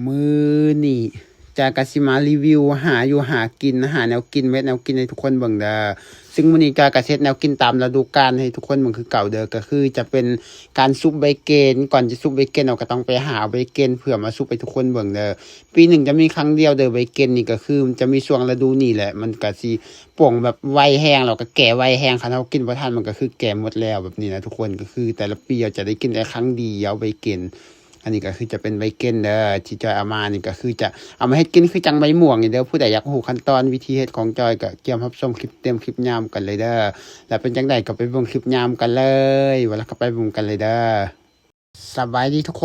ມື້ນີ້ຈອຍກະຊິມາຣີວິວຫາຢູ່ຫາກິນ ຫາແນວກິນ ເຮັດແນວກິນໃຫ້ທຸກຄົນເບິ່ງເດີ. ຊຶ່ງມື້ນີ້ຈອຍກະຊິເຮັດແນວກິນຕາມລະດູການໃຫ້ທຸກຄົນເບິ່ງຄືເກົ່າເດີ. ກະຄືຈະເປັນການຊຸບໃບເກນ. ກ່ອນຈະຊຸບໃບເກນ ເຮົາກະຕ້ອງໄປຫາເອົາໃບເກນເພື່ອມາຊຸບໃຫ້ທຸກຄົນເບິ່ງເດີ. ປີໜຶ່ງຈະມີຄັ້ງດຽວເດີ ໃບເກນນີ້. ກະຄືມັນຈະມີຊ່ວງລະດູນີ້ແຫຼະ ມັນກະຊິປົ່ງແບບໄວແຮງ ແລ້ວກະແກ່ໄວແຮງ. ຄັນເຮົາກິນບໍ່ທັນ ມັນກະຄືແກ່ໝົດແລ້ວແບບນີ້ນະທຸກຄົນ. ກະຄືແຕ່ລະປີເຮົາຈະໄດ້ກິນແຕ່ຄັ້ງດຽວໃບເກນ. ອັນນີ້ກະຄືຈະເປັນໃບເກນເດີ ທີ່ຈອຍເອົາມານີ້ ກະຄືຈະເອົາມາເຮັດກິນຄືຈັ່ງໃບມ່ວງນີ້ເດີ. ຜູ້ໃດຢາກຮູ້ຂັ້ນຕອນວິທີເຮັດຂອງຈອຍ ກະກຽມຮັບຊົມຄລິບເຕັມ ຄລິບຍາວກັນເລີຍເດີ. ແລ້ວເປັນຈັ່ງໃດກະໄປເບິ່ງຄລິບຍາວກັນເລີຍ. ວ່າແລ້ວກະໄປເບິ່ງກັນເລີຍເດີ. ສະບາຍດີທຸກຄົ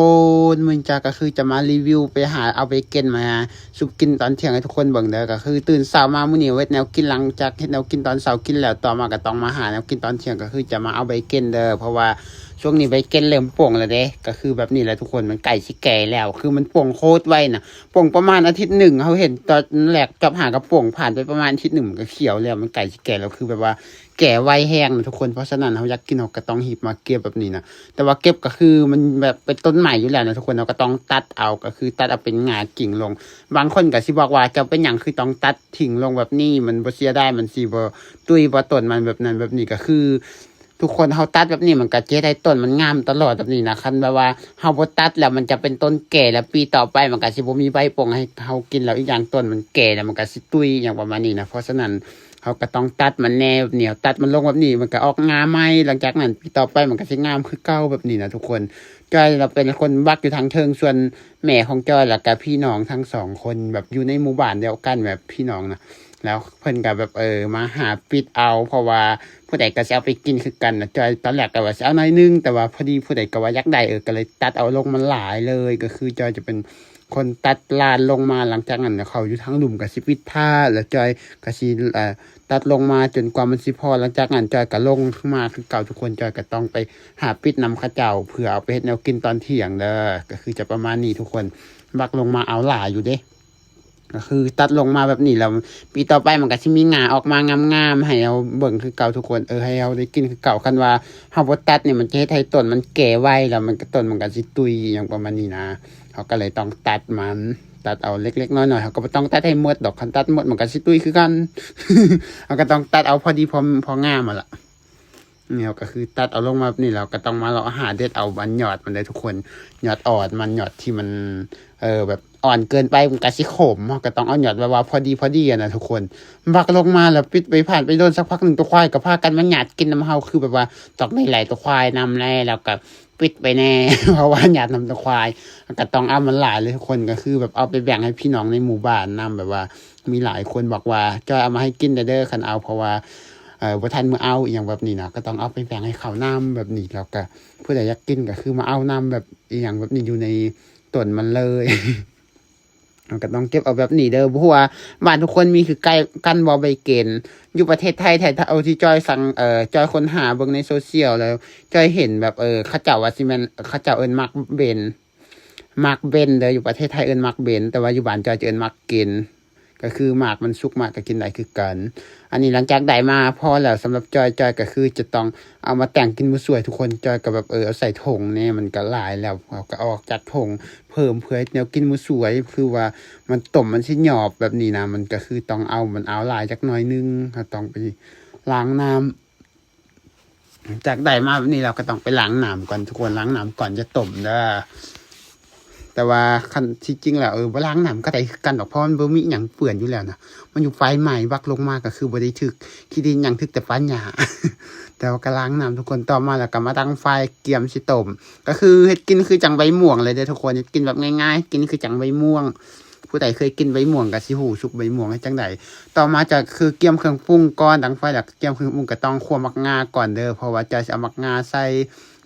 ນ ມື້ນີ້ຈອຍກະຄືຈະມາຣີວິວໄປຫາເອົາໃບເກນມາຊຸບກິນຕອນທ່ຽງໃຫ້ທຸກຄົນເບິ່ງເດີ. ກະຄືຕື່ນເຊົ້າມາມື້ນີ້ເຮັດແນວກິນ ຫຼັງຈາກເຮັດແນວກິນຕອນເຊົ້າກິນແລ້ວ ຕໍ່ມາກະຕ້ອງມາຫາແນວກິນຕອນທ່ຽງ. ກະຄືຈະມາເອົາໃບເກນເດີ ເພາະວ່າ ຊ່ວງນີ້ໃບເກນເລີ່ມປົ່ງແລ້ວເດ້. ກະຄືແບບນີ້ແຫຼະທຸກຄົນ ມັນໃກ້ຊິແກ່ແລ້ວ ຄືມັນປົ່ງໂຄດໄວນະ. ປົ່ງປະມານອາທິດໜຶ່ງ ເຮົາເຫັນຕອນແລກຈອບຫາກະປົ່ງ ຜ່ານໄປປະມານອາທິດໜຶ່ງ ມັນກະຂຽວແລ້ວ ມັນໃກ້ຊິແກ່ແລ້ວ. ຄືແບບວ່າແກ່ໄວແຮງນະທຸກຄົນ. ເພາະສະນັ້ນ ເຮົາຢາກກິນ ເຮົາກະຕ້ອງຮີບມາເກັບແບບນີ້ນະ. ແຕ່ວ່າເກັບກະຄືມັນແບບເປັນຕົ້ນໃໝ່ຢູ່ແລ້ວນະທຸກຄົນ ເຮົາກະຕ້ອງຕັດເອົາ ກະຄືຕັດເອົາເປັນງ່າກິ່ງລົງ. ບາງຄົນກະຊິບອກວ່າ ເຈົ້າເປັນຫຍັງຄືຕ້ອງຕັດຖິ້ມລົງແບບນີ້ ມັນບໍ່ເສຍດາຍ ມັນຊິບໍ່ຕຸ້ຍບໍ່ຕົ້ນມັນ ແບບນັ້ນແບບນີ້. ກະຄື ທຸກຄົນ ເຮົາຕັດແບບນີ້ ມັນກະຈະເຮັດໃຫ້ຕົ້ນມັນງາມຕະຫຼອດແບບນີ້ນະ. ຄັນແບບວ່າເຮົາບໍ່ຕັດແລ້ວ ມັນຈະເປັນຕົ້ນແກ່ ແລ້ວປີຕໍ່ໄປມັນກະຊິບໍ່ມີໃບປົ່ງໃຫ້ເຮົາກິນແລ້ວ. ອີກຢ່າງຕົ້ນມັນແກ່ແລ້ວ ມັນກະຊິຕຸ້ຍອີ່ຫຍັງປະມານນີ້ນະ. ເພາະສະນັ້ນ ເຮົາກະຕ້ອງຕັດມັນແດ່ແບບນີ້. ເຮົາຕັດມັນລົງແບບນີ້ ມັນກະອອກງ່າໃໝ່. ຫຼັງຈາກນັ້ນ ປີຕໍ່ໄປມັນກະຊິງາມຄືເກົ່າແບບນີ້ນະທຸກຄົນ. ຈອຍລະເປັນຄົນບັກຢູ່ທາງເທິງ ສ່ວນແມ່ຂອງຈອຍ ແລ້ວກະພີ່ນ້ອງທັງສອງຄົນ ແບບຢູ່ໃນໝູ່ບ້ານດຽວກັນ ແບບພີ່ນ້ອງນະ. ແລ້ວເພິ່ນກະແບບ ເອີ ມາຫາປິດເອົາ ເພາະວ່າຜູ້ໃດກະຊິເອົາໄປກິນຄືກັນນະ. ຈອຍຕອນແລກກະວ່າຊິເອົາໜ້ອຍໜຶ່ງ ແຕ່ວ່າພໍດີຜູ້ໃດກະວ່າຢາກໄດ້ ເອີ ກະເລີຍຕັດເອົາລົງມາຫຼາຍເລີຍ. ກະຄືຈອຍຈະເປັນຄົນຕັດລານລົງມາ. ຫຼັງຈາກນັ້ນເຂົາຢູ່ທາງລຸ່ມກະຊິປິດຜ້າ ແລ້ວຈອຍກະຊິ ເອີ ຕັດລົງມາຈົນກວ່າມັນຊິພໍ. ຫຼັງຈາກນັ້ນຈອຍກະລົງມາຄືເກົ່າທຸກຄົນ. ຈອຍກະຕ້ອງໄປຫາປິດນຳເຂົາເຈົ້າ ເພື່ອເອົາໄປເຮັດແນວກິນຕອນທ່ຽງເດີ. ກະຄືຈະປະມານນີ້ທຸກຄົນ. ບັກລົງມາເອົາຫຼາຍຢູ່ເດ້. ກະຄືຕັດລົງມາແບບນີ້ແລ້ວ ປີຕໍ່ໄປມັນກະຊິມີງ່າອອກມາງາມໆ ໃຫ້ເຮົາເບິ່ງຄືເກົ່າທຸກຄົນ ເອີ ໃຫ້ເຮົາໄດ້ກິນຄືເກົ່າ. ຄັນວ່າເຮົາບໍ່ຕັດນີ້ ມັນຈະເຮັດໃຫ້ຕົ້ນມັນແກ່ໄວ ແລ້ວມັນກະ ຕົ້ນມັນກະຊິຕຸ້ຍອີ່ຫຍັງປະມານນີ້ນະ. ເຮົາກະເລີຍຕ້ອງຕັດມັນ ຕັດເອົາເລັກໆນ້ອຍໆ. ເຮົາກະບໍ່ຕ້ອງຕັດໃຫ້ໝົດດອກ ຄັນຕັດໝົດມັນກະຊິຕຸ້ຍຄືກັນ. ເຮົາກະຕ້ອງຕັດເອົາພໍດີພໍ ພໍງາມຫັ້ນລະ. ນີ້ເຮົາກະຄືຕັດເອົາລົງມາແບບນີ້ ແລ້ວກະຕ້ອງມາເລາະຫາເດັດເອົາອັນຍອດມັນເດີທຸກຄົນ. ຍອດອ່ອນມັນ ຍອດທີ່ມັນ ເອີ ແບບອ່ອນເກີນໄປມັນກະຊິຂົມ. ເຮົາກະຕ້ອງເອົາຍອດແບບວ່າພໍດີໆຫັ້ນນະທຸກຄົນ. ບັກລົງມາແລ້ວປິດໄປ ຜ່ານໄປໂດນສັກພັກໜຶ່ງ ຕົວຄວາຍກະພາກັນມາຫຍາດກິນນຳເຮົາ. ຄືແບບວ່າຕ້ອງໄດ້ໄລ່ຕົວຄວາຍນຳແດ່ ແລ້ວກະປິດໄປແດ່ ເພາະວ່າຫຍາດນຳຕົວຄວາຍ. ເຮົາກະຕ້ອງເອົາມັນຫຼາຍເລີຍທຸກຄົນ. ກະຄືແບບເອົາໄປແບ່ງໃຫ້ພີ່ນ້ອງໃນໝູ່ບ້ານນຳ ແບບວ່າມີຫຼາຍຄົນບອກວ່າ ຈອຍເອົາມາໃຫ້ກິນແດ່ເດີ ຄັນເອົາ ເພາະວ່າ ເອີ ບໍ່ທັນມື້ເອົາອີ່ຫຍັງແບບນີ້ນະ ກະຕ້ອງເອົາໄປແບ່ງໃຫ້ເຂົານຳແບບນີ້. ແລ້ວກະຜູ້ໃດຢາກກິນກະຄືມາເອົານຳແບບອີ່ຫຍັງແບບນີ້ ຢູ່ໃນຕົ້ນມັນເລີຍ. ເຮົາກະຕ້ອງເກັບເອົາແບບນີ້ເດີ. ບໍ່ຮູ້ວ່າບ້ານທຸກຄົນມີຄືກັນບໍ່ ໃບເກນ. ຢູ່ປະເທດໄທ ແທ້ເທົ່າທີ່ຈອຍສັງ ເອີ ຈອຍຄົ້ນຫາເບິ່ງໃນໂຊຊຽວແລ້ວ ຈອຍເຫັນແບບ ເອີ ເຂົາເຈົ້າວ່າຊິແມ່ນ ເຂົາເຈົ້າເອີ້ນໝາກເບັນ ໝາກເບັນເດີ. ຢູ່ປະເທດໄທເອີ້ນໝາກເບັນ ແຕ່ວ່າຢູ່ບ້ານຈອຍຈະເອີ້ນໝາກເກັນ. ກະຄືໝາກມັນສຸກມາກະກິນໄດ້ຄືກັນ. ອັນນີ້ຫຼັງຈາກໄດ້ມາພໍແລ້ວ ສຳລັບຈອຍ ຈອຍກະຄືຈະຕ້ອງເອົາມາແຕ່ງກິນໝູ່ສວຍທຸກຄົນ. ຈອຍກະແບບ ເອີ ເອົາໃສ່ຖົງແດ່ ມັນກະຫຼາຍແລ້ວ ເຮົາກະເອົາອອກຈາກຖົງເພີ່ມ ເພື່ອເຮັດແນວກິນໝູ່ສວຍ. ຄືວ່າມັນຕົ້ມມັນຊິຫຍອບແບບນີ້ນະ ມັນກະຄືຕ້ອງເອົາ ມັນເອົາຫຼາຍຈັກໜ້ອຍໜຶ່ງ. ເຮົາຕ້ອງໄປລ້າງນ້ຳ ຈາກໄດ້ມາແບບນີ້ແລ້ວກະຕ້ອງໄປລ້າງນ້ຳກ່ອນທຸກຄົນ ລ້າງນ້ຳກ່ອນຈະຕົ້ມເດີ. ແຕ່ວ່າຄັນ ທີ່ຈິງແລ້ວ ເອີ ບໍ່ລ້າງນ້ຳກະໄດ້ຄືກັນດອກ ເພາະມັນບໍ່ມີຫຍັງເປື້ອນຢູ່ແລ້ວນະ. ມັນຢູ່ໄຟໃໝ່ ບັກລົງມາກະຄືບໍ່ໄດ້ຖືກຂີ້ດິນຫຍັງ ຖືກແຕ່ປ່າຫຍ້າ. ແຕ່ວ່າກະລ້າງນ້ຳທຸກຄົນ. ຕໍ່ມາແລ້ວກະມາດັງໄຟ ກຽມຊິຕົ້ມ. ກະຄືເຮັດກິນຄືຈັ່ງໃບມ່ວງເລີຍເດີທຸກຄົນ. ເຮັດກິນແບບງ່າຍໆ ເຮັດກິນຄືຈັ່ງໃບມ່ວງ. ຜູ້ໃດເຄີຍກິນໃບມ່ວງກະຊິຮູ້ ຊຸບໃບມ່ວງເຮັດຈັ່ງໃດ. ຕໍ່ມາຈະຄືກຽມເຄື່ອງປຸງກ່ອນ ດັງໄຟແລ້ວກຽມເຄື່ອງປຸງ. ກະຕ້ອງຂົ້ວໝາກງາກ່ອນເດີ ເພາະວ່າຈອຍຊິເອົາໝາກງາໃສ່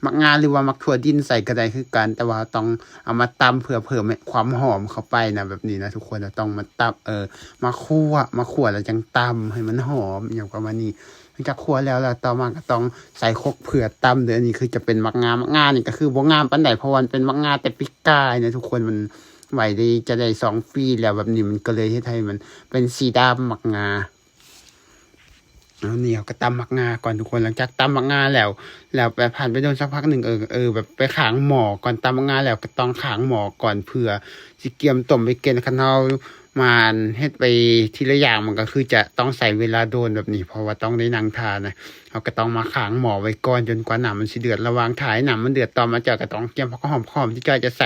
ໝາກງາ ຫຼືວ່າໝາກຖົ່ວດິນໃສ່ກະໄດ້ຄືກັນ ແຕ່ວ່າເຮົາຕ້ອງເອົາມາຕຳເພື່ອເພີ່ມຄວາມຫອມເຂົ້າໄປນະ ແບບນີ້ນະທຸກຄົນ. ເຮົາຕ້ອງມາຕຳ ເອີ ມາຂົ້ວ ມາຂົ້ວແລ້ວຈັ່ງຕຳໃຫ້ມັນຫອມ ອີ່ຫຍັງປະມານນີ້. ຫຼັງຈາກຂົ້ວແລ້ວ ແລ້ວຕໍ່ມາກະຕ້ອງໃສ່ຄົກເພື່ອຕຳເດີ. ອັນນີ້ຄືຈະເປັນໝາກງາ ໝາກງານີ້ກະຄືບໍ່ງາມປານໃດ ເພາະວ່າມັນເປັນໝາກງາແຕ່ປີກາຍນະທຸກຄົນ. ມັນໄວ້ໄດ້ ຈະໄດ້ສອງປີແລ້ວ ແບບນີ້ມັນກະເລີຍເຮັດໃຫ້ມັນເປັນສີດຳ ໝາກງາ. ແ ເອົາ ນີ້ເຮົາກໍຕຳໝາກງາກ່ອນທຸກຄົນ. ຫຼັງຈາກຕຳໝາກງາແລ້ວ ແລ້ວໄປ ຜ່ານໄປໂດນສັກພັກໜຶ່ງ ເອີ ເອີ ແບບໄປຂ້າງໝໍ້ກ່ອນ. ຕຳໝາກງາແລ້ວກໍຕ້ອງຂ້າງໝໍ້ກ່ອນ ເພື່ອຊິກຽມຕົ້ມໃບເກັນ. ຄັນເຮົາມາເຮັດໄປທີລະຢ່າງ ມັນກໍຄືຈະຕ້ອງໃຊ້ເວລາໂດນແບບນີ້ ເພາະວ່າຕ້ອງໄດ້ນັ່ງຖ້ານະ. ເຮົາກໍຕ້ອງມາຂ້າງໝໍ້ໄວ້ກ່ອນ ຈົນກວ່ານ້ຳມັນຊິເດືອດ. ລະຫວ່າງຖ້າໃຫ້ນ້ຳມັນເດືອດ ຕໍ່ມາຈອຍກໍຕ້ອງກຽມຜັກຫອມ. ຜັກຫອມທີ່ຈອຍຈະໃສ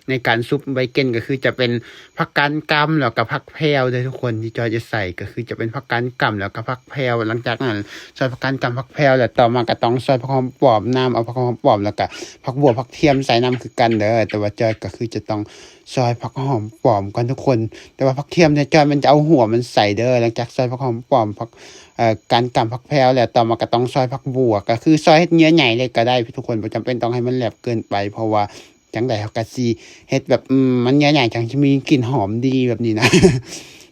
່ໃນການຊຸບໃບເກັນ ກໍຄືຈະເປັນຜັກກາດກຳ ແລ້ວກໍຜັກແພວເດີທຸກຄົນ. ທີ່ຈອຍຈະໃສ່ກໍຄືຈະເປັນຜັກກາດກຳ ແລ້ວກໍຜັກແພວ. ຫຼັງຈາກນັ້ນຊອຍຜັກກາດກຳ ຜັກແພວ ແລ້ວຕໍ່ມາກໍຕ້ອງຊອຍຜັກຫອມປ້ອມນຳ. ເອົາຜັກຫອມປ້ອມ ແລ້ວກໍຜັກບົ່ວ ຜັກທຽມໃສ່ນຳຄືກັນເດີ. ແຕ່ວ່າຈອຍກໍຄືຈະຕ້ອງຊອຍຜັກຫອມປ້ອມກ່ອນທຸກຄົນ. ແຕ່ວ່າຜັກທຽມນີ້ຈອຍມັນຈະເອົາຫົວມັນໃສ່ເດີ. ຫຼັງຈາກຊອຍຜັກຫອມປ້ອມ ຜັກ ເອີ ກາດກຳ ຜັກແພວແລ້ວ ຕໍ່ມາກໍຕ້ອງຊອຍຜັກບົ່ວ. ກໍຄືຊອຍເຮັດເຫຍື່ອໃຫຍ່ເລີຍກໍໄດ້ທຸກຄົນ ບໍ່ຈຳເປັນຕ້ອງໃຫ້ມັນແຫຼບເກີນໄປ ເພາະວ່າຈັ່ງໃດເຮົາກໍຊິເຮັດແບບ ອືມ ມັນເຫຍື່ອໃຫຍ່ຈັ່ງຊິມີກິ່ນຫອມດີແບບນີ້ນະ.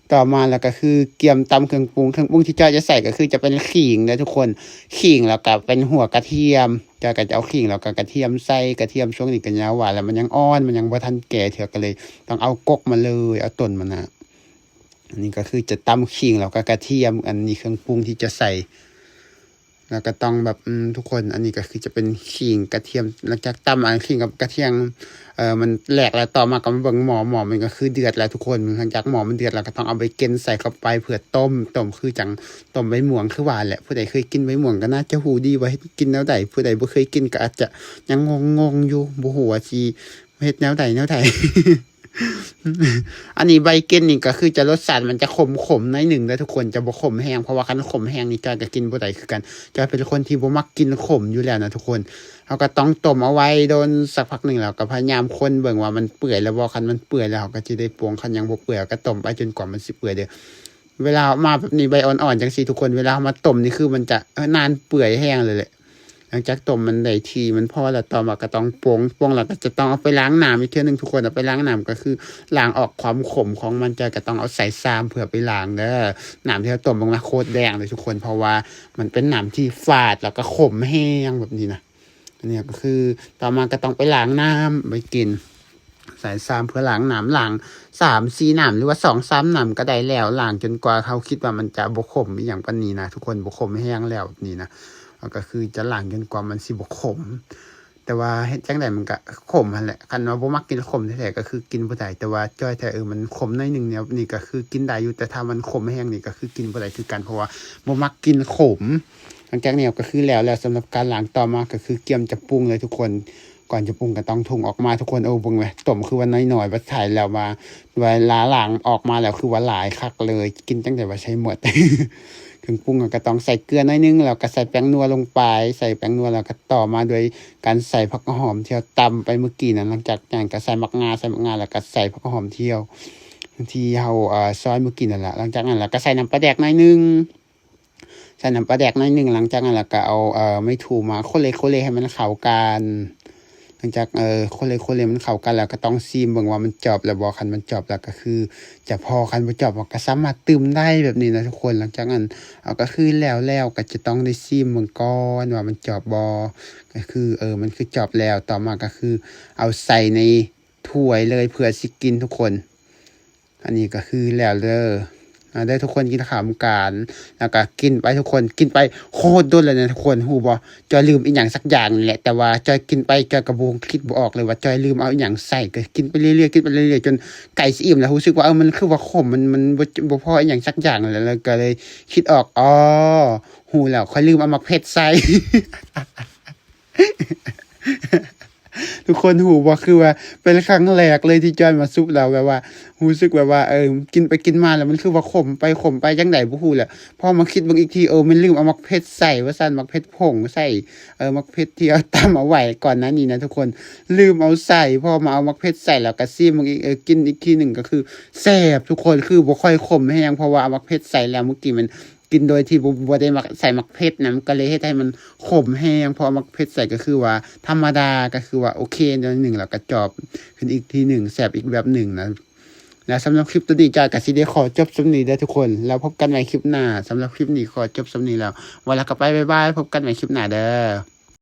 ຕໍ່ມາແລ້ວກໍຄືກຽມຕຳເຄື່ອງປຸງ. ເຄື່ອງປຸງທີ່ຈອຍຈະໃສ່ກໍຄືຈະເປັນຂີງເດີທຸກຄົນ ຂີງ ແລ້ວກໍເປັນຫົວກະທຽມ. ຈອຍກໍຈະເອົາຂີງ ແລ້ວກໍກະທຽມໃສ່. ກະທຽມຊ່ວງນີ້ກໍຍັງວ່າ ແລ້ວມັນຍັງອ່ອນ ມັນຍັງບໍ່ທັນແກ່ເທື່ອ ກໍເລີຍຕ້ອງເອົາກົກມາເລີຍ ເອົາຕົ້ນມັນນະ. ອັນນີ້ກໍຄືຈະຕຳຂີງ ແລ້ວກໍກະທຽມ. ອັນນີ້ເຄື່ອງປຸງທີ່ຈະໃສ່ ແລ້ວກໍຕ້ອງແບບ ອືມ ທຸກຄົນ ອັນນີ້ກໍຄືຈະເປັນຂີງ ກະທຽມ. ຫຼັງຈາກຕຳອັນຂີງກັບກະທຽມ ເອີ ມັນແຫຼກແລ້ວ ຕໍ່ມາກໍມາເບິ່ງໝໍ້. ໝໍ້ມັນກໍຄືເດືອດແລ້ວທຸກຄົນ. ຫຼັງຈາກໝໍ້ມັນເດືອດແລ້ວ ກໍຕ້ອງເອົາໃບເກັນໃສ່ເຂົ້າໄປເພື່ອຕົ້ມ ຕົ້ມຄືຈັ່ງຕົ້ມໃບມ່ວງຄືວ່າແຫຼະ. ຜູ້ໃດເຄີຍກິນໃບມ່ວງກໍໜ້າຈະຮູ້ດີວ່າເຮັດກິນແນວໃດ. ຜູ້ໃດບໍ່ເຄີຍກິນກໍອາດຈະຍັງງົງໆຢູ່ ບໍ່ຮູ້ວ່າຊິເຮັດແນວໃດແນວໃດ. ອັນນີ້ໃບເກັນນີ້ກໍຄືຈະລົດຊາດມັນຈະຂົມໆໜ້ອຍໜຶ່ງເດີທຸກຄົນ ຈະບໍ່ຂົມແຮງ ເພາະວ່າຄັນຂົມແຮງນີ້ຈອຍກໍກິນບໍ່ໄດ້ຄືກັນ. ຈອຍເປັນຄົນທີ່ບໍ່ມັກກິນຂົມຢູ່ແລ້ວນະທຸກຄົນ. ເຮົາກໍຕ້ອງຕົ້ມເອົາໄວ້ໂດນສັກພັກໜຶ່ງ ແລ້ວກໍພະຍາຍາມຄົນເບິ່ງວ່າມັນເປື່ອຍແລ້ວບໍ່. ຄັນມັນເປື່ອຍແລ້ວ ເຮົາກໍຊິໄດ້ປົງ. ຄັນຍັງບໍ່ເປື່ອຍ ເຮົາກໍຕົ້ມໄປຈົນກວ່າມັນຊິເປື່ອຍເດີ. ເວລາເອົາມາແບບນີ້ ໃບອ່ອນໆຈັ່ງຊີ້ທຸກຄົນ ເວລາເຮົາມາຕົ້ມນີ້ຄືມັນຈະ ເອີ ນານເປື່ອຍແຮງເລີຍແຫຼະ. ຫຼັງຈາກຕົ້ມມັນໄດ້ທີ່ມັນພໍແລ້ວ ຕໍ່ມາກໍຕ້ອງປົງ. ປົງແລ້ວກໍຈະຕ້ອງເອົາໄປລ້າງນ້ຳອີກເທື່ອໜຶ່ງທຸກຄົນ. ເອົາໄປລ້າງນ້ຳກໍຄືລ້າງອອກຄວາມຂົມຂອງມັນ. ຈອຍກໍຕ້ອງເອົາສາຍຊາມເພື່ອໄປລ້າງເດີ. ນ້ຳທີ່ເຮົາຕົ້ມອອກມາໂຄດແດງເລີຍທຸກຄົນ ເພາະວ່າມັນເປັນນ້ຳທີ່ຝາດ ແລ້ວກໍຂົມແຮງແບບນີ້ນະ. ອັນນີ້ກໍຄືຕໍ່ມາກໍຕ້ອງໄປລ້າງນ້ຳໄປກິນ. ສາຍຊາມເພື່ອລ້າງນ້ຳ ລ້າງສາມສີ່ນ້ຳ ຫຼືວ່າສອງສາມນ້ຳກໍໄດ້ແລ້ວ. ລ້າງຈົນກວ່າເຮົາຄິດວ່າມັນຈະບໍ່ຂົມອີ່ຫຍັງປານນີ້ນະທຸກຄົນ ບໍ່ຂົມແຮງແລ້ວແບບນີ້ນະ. ເຮົາກໍຄືຈະລ້າງຈົນກວ່າມັນຊິບໍ່ຂົມ. ແຕ່ວ່າເຮັດຈັ່ງໃດມັນກໍຂົມຫັ້ນແຫຼະ. ຄັນວ່າບໍ່ມັກກິນຂົມແທ້ໆກໍຄືກິນບໍ່ໄດ້. ແຕ່ວ່າຈອຍແທ້ ເອີ ມັນຂົມໜ້ອຍໜຶ່ງແນວນີ້ກໍຄືກິນໄດ້ຢູ່ ແຕ່ຖ້າມັນຂົມແຮງນີ້ກໍຄືກິນບໍ່ໄດ້ຄືກັນ ເພາະວ່າບໍ່ມັກກິນຂົມ. ຫຼັງຈາກນີ້ກໍຄືແລ້ວແລ້ວສຳລັບການລ້າງ. ຕໍ່ມາກໍຄືກຽມຈະປຸງເລີຍທຸກຄົນ. ກ່ອນຈະປຸງກໍຕ້ອງຖົງອອກມາທຸກຄົນ. ໂອ້ ເບິ່ງແມ ຕົ້ມຄືວ່ານ້ອຍໆ ບັດຖ່າຍແລ້ວມາ ເວລາລ້າງອອກມາແລ້ວຄືວ່າຫຼາຍຄັກເລີຍ. ກິນຈັ່ງໃດວ່າໃຊ້ໝົດ. ເຄື່ອງປຸງກໍຕ້ອງໃສ່ເກືອໜ້ອຍໜຶ່ງ ແລ້ວກໍໃສ່ແປ້ງນົວລົງໄປ. ໃສ່ແປ້ງນົວແລ້ວກໍຕໍ່ມາດ້ວຍການໃສ່ຜັກຫອມທີ່ເຮົາຕຳໄປເມື່ອກີ້ນັ້ນ. ຫຼັງຈາກນັ້ນກໍໃສ່ໝາກງາ ໃສ່ໝາກງາແລ້ວກໍໃສ່ຜັກຫອມທີ່ເຮົາ ທີ່ເຮົາ ເອີ ຊອຍເມື່ອກີ້ນັ້ນລະ. ຫຼັງຈາກນັ້ນລະກໍໃສ່ນ້ຳປາແດກໜ້ອຍໜຶ່ງ ໃສ່ນ້ຳປາແດກໜ້ອຍໜຶ່ງ. ຫຼັງຈາກນັ້ນລະກໍເອົາ ເອີ ໄມ້ຖູມາໂຄເລໂຄເລໃຫ້ມັນເຂົ້າກັນ. ຫຼັງຈາກ ເອີ ໂຄເລໂຄເລມັນເຂົ້າກັນແລ້ວ ກໍຕ້ອງຊີມເບິ່ງວ່າມັນຈອບແລ້ວບໍ່. ຄັນມັນຈອບແລ້ວກໍຄືຈະພໍ ຄັນບໍ່ຈອບເຮົາກໍສາມາດຕື່ມໄດ້ແບບນີ້ນະທຸກຄົນ. ຫຼັງຈາກນັ້ນເຮົາກໍຄືແລ້ວແລ້ວ ກໍຈະຕ້ອງໄດ້ຊີມເບິ່ງກ່ອນວ່າມັນຈອບບໍ່. ກໍຄື ເອີ ມັນຄືຈອບແລ້ວ. ຕໍ່ມາກໍຄືເອົາໃສ່ໃນຖ້ວຍເລີຍເພື່ອຊິກິນທຸກຄົນ. ອັນນີ້ກໍຄືແລ້ວເດີ ມາເດີທຸກຄົນ ກິນຂ້າວນຳກັນ. ແລ້ວກໍກິນໄປທຸກຄົນ ກິນໄປໂຄດດົນແລ້ວນະທຸກຄົນ ຮູ້ບໍ່? ຈອຍລືມອີ່ຫຍັງສັກຢ່າງນີ້ແຫຼະ ແຕ່ວ່າຈອຍກິນໄປ ຈອຍກໍບໍ່ ຄິດບໍ່ອອກເລີຍວ່າຈອຍລືມເອົາອີ່ຫຍັງໃສ່. ກໍກິນໄປເລື້ອຍໆ ກິນໄປເລື້ອຍໆ ຈົນໃກ້ຊິອີ່ມແລ້ວ ຮູ້ສຶກວ່າ ເອີ ມັນຄືວ່າຂົມ ມັນ ມັນບໍ່ ບໍ່ພໍອີ່ຫຍັງສັກຢ່າງແລ້ວ. ແລ້ວກໍເລີຍຄິດອອກ ອໍ ຮູ້ແລ້ວ ຂ້ອຍລືມເອົາໝາກເຜັດໃສ່. ທຸກຄົນຮູ້ບໍ່? ຄືວ່າເປັນຄັ້ງແລກເລີຍທີ່ຈອຍມາຊຸບແລ້ວ ແບບວ່າຮູ້ສຶກແບບວ່າ ເອີ ກິນໄປກິນມາແລ້ວມັນຄືວ່າຂົມໄປຂົມໄປຈັ່ງໃດບໍ່ຮູ້ແຫຼະ. ພໍມາຄິດເບິ່ງອີກທີ ເອີ ແມ່ນລືມເອົາໝາກເຜັດໃສ່ວ່າຊັ້ນ ໝາກເຜັດຜົງໃສ່ ເອີ ໝາກເຜັດທີ່ເຮົາຕຳເອົາໄວ້ກ່ອນໜ້ານີ້ນະທຸກຄົນ ລືມເອົາໃສ່. ພໍມາເອົາໝາກເຜັດໃສ່ແລ້ວກໍຊີມເບິ່ງອີກ ເອີ ກິນອີກທີໜຶ່ງກໍຄືແຊບທຸກຄົນ ຄືບໍ່ຄ່ອຍຂົມແຮງ ເພາະວ່າເອົາໝາກເຜັດໃສ່ແລ້ວ. ເມື່ອກີ້ມັນ ກິນໂດຍທີ່ບໍ່ ບໍ່ໄດ້ມັກ ໃສ່ໝາກເຜັດນຳ ກໍເລີຍເຮັດໃຫ້ມັນຂົມແຮງ. ເພາະໝາກເຜັດໃສ່ກໍຄືວ່າທຳມະດາ ກໍຄືວ່າໂອເຄໜ້ອຍໜຶ່ງ ແລ້ວກໍຈອບຂຶ້ນອີກທີໜຶ່ງ ແຊບອີກແບບໜຶ່ງນະ. ແລ້ວສຳລັບຄລິບໂຕນີ້ ຈອຍກໍຊິໄດ້ຂໍຈົບສ່ຳນີ້ເດີທຸກຄົນ ແລ້ວພົບກັນໃໝ່ຄລິບໜ້າ. ສຳລັບຄລິບນີ້ຂໍຈົບສ່ຳນີ້ແລ້ວ ວ່າແລ້ວກໍໄປ ບາຍບາຍ ພົບກັນໃໝ່ຄລິບໜ້າເດີ.